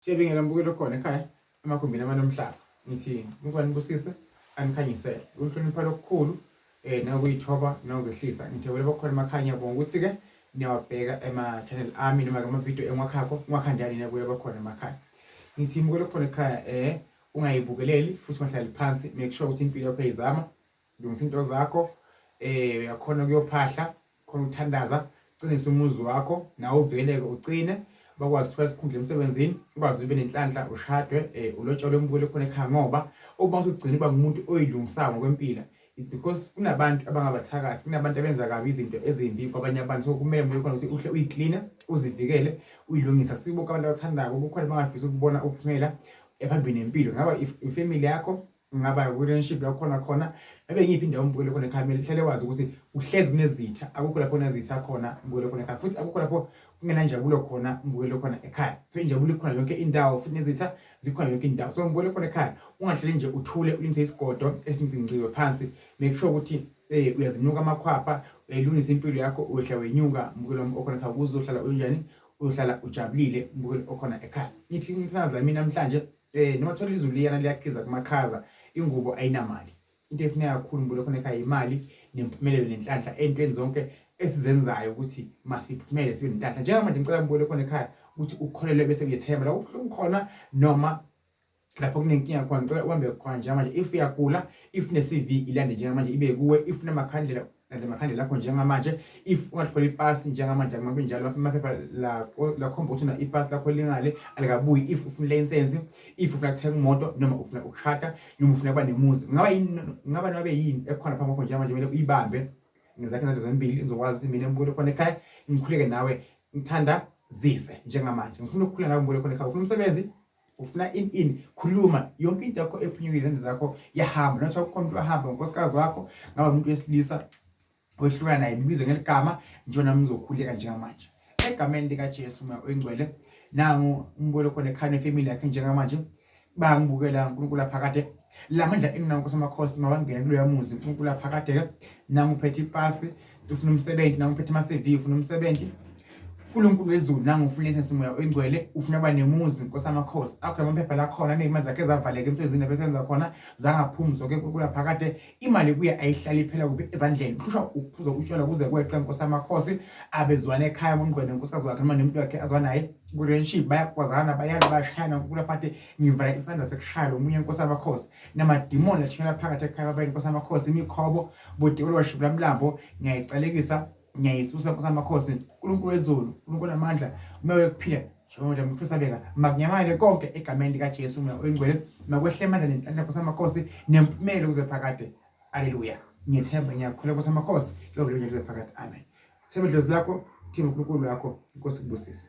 Siyabingelela mbukelo khona ekhaya emakhumbini amanomhlaba. Ngithi uNkulunkulu anibusise anikhanyisele. Ukuhlonipha lokukhulu eh nokuyithoba nokuzehlisa. Ngithe wena bakhona emakhaya ngiyabonga ukuthi ke niyawabheka ema channel ami noma ama video engiwakhakho ngiwakhandani niyabuya bakhona emakhaya. Ngithi mbukelo khona ekhaya eh ungayibukeleli futhi ungahlali phansi, make sure ukuthi impilo yakho uyayizama, lungisa into zakho, eh uyakhona ukuyophahla, khona ukuthandaza, qinisa umuzi wakho nawe uvikeleke uqine, bakwazi ukuthola isikhundla emsebenzini, ukwazi ube nenhlanhla ushadwe, eh ulotsholwe umbukele khona ekhaya ngoba uma usugcina uba ngumuntu oyilungisayo ngokwempila because kunabantu abangabathakathi, kunabantu abenza kabi izinto ezimbi kwabanye abantu, so kumele umuntu khona ukuthi uhle uyiklina uzivikele uyilungisa. Sibonke abantu abathandako kukhona abangafisi ukubona uphumela ephambili nempilo, ngaba ifamily yakho, ngaba relationship la khona khona ngabe ngiyiphi indawo umbukele khona ekhaya, kumele uhlale wazi ukuthi uhlezi kunezitha, akukho lapho kunezitha khona umbukele khona ekhaya, futhi akukho lapho kungenanjabulo khona umbukele khona ekhaya. So injabulo ikhona yonke indawo futhi nezitha zikhona yonke indawo. So umbukele khona ekhaya ungahleli nje uthule ulindise isigodo esincinciwe phansi, make sure ukuthi eh uyazinuka amakhwapha, uyayilungisa impilo yakho, uyehla wenyuka mbukelo wami okhona ekhaya ukuze uzohlala unjani, uyohlala ujabulile mbukelo okhona ekhaya. Ngithi ngithanda mina namhlanje eh noma thola izulu liyana liyakhiza kumakhaza, ingubo ayinamali. Into efuneka kakhulu mbukelo khona ekhaya imali nempumelelo nenhlanhla entweni zonke esizenzayo ukuthi masiphumele sibe nenhlanhla. Njengamanje ngicela mbukelo khona ekhaya ukuthi ukholelwe bese uyethemba la kubuhlungu khona noma lapho kunenkinga khona, ngicela ubambe khona njengamanje. If uyagula, if une-CV ilande njengamanje ibe kuwe, if unamakhandlela lande amakhandlela akho njengamanje, if ungathola ipasi njengamanje akuma kunjalo amaphepha lakhomba ukuthi una ipasi lakho lingale alikabuyi, if ufuna ilayisensi, if ufuna ukuthenga imoto noma ufuna ukushada noma ufuna ukuba nemuzi, ngaba yini, ngaba nobe yini ekhona phambi kwakho njengamanje kumele uyibambe ngezakhe izandla zombili. Ngizokwazi ukuthi mina ngibukele khona ekhaya ngikhuleke nawe ngithandazise njengamanje. Ngifuna ukukhula nawe ngibukele khona ekhaya, ufuna umsebenzi, ufuna in in khuluma yonke into yakho ephunyukile izandla zakho yahamba, noma kukhona umuntu wahamba unkosikazi wakho, ngaba umuntu wesilisa wehlukana naye, bibize ngeligama njengoba nami ngizokhuleka njengamanje egameni likaJesu Moya oyingcwele. Nangu umbolo khona ekhaya nefamily yakhe njengamanje bangibukela uNkulunkulu aphakade lamandla enginawo Nkosi amakhosi mawangena kuloya muzi uNkulunkulu aphakade ke. Nangu uphethe ipasi ufuna umsebenzi, nangu uphethe ama CV ufuna umsebenzi, uNkulunkulu wezulu, nangu ufuna insensi Moya oyingcwele, ufuna kuba nemuzi Nkosi amakhosi akho amaphepha lakhona nezimali zakhe zavaleka emsebenzini lapho esenza khona zangaphumi zonke uNkulunkulu aphakade. Imali kuye ayihlali iphela kuphi ezandleni, uhlushwa ukuphuza utshwala kuze kweqe Nkosi amakhosi, abezwana ekhaya ngomngcwele nkosikazi wakhe noma nomuntu wakhe azwa naye ku-relationship, bayakwazana bayalwa bayashayana uNkulunkulu aphakade. Ngivala isandla sekushaya lo munye Nkosi amakhosi namadimoni athumela phakathi ekhaya babeni Nkosi amakhosi, imikhobo bodikolo washibula mlambo ngiyayicalekisa ngiyayisusa Nkosi amakhosi. uNkulunkulu wezulu, uNkulunkulu amandla, umoya wokuphila njengoba mthusabeka makunyamale konke egameni likaJesu Moya oyingcwele, makwehle amandla nenhlanhla Nkosi amakhosi nempumelo kuze phakade. Haleluya, ngiyethemba ngiyakholwa Nkosi amakhosi kuyovela nje kuze phakade. Amen. Themba idlozi lakho, themba uNkulunkulu wakho, inkosi kubusise.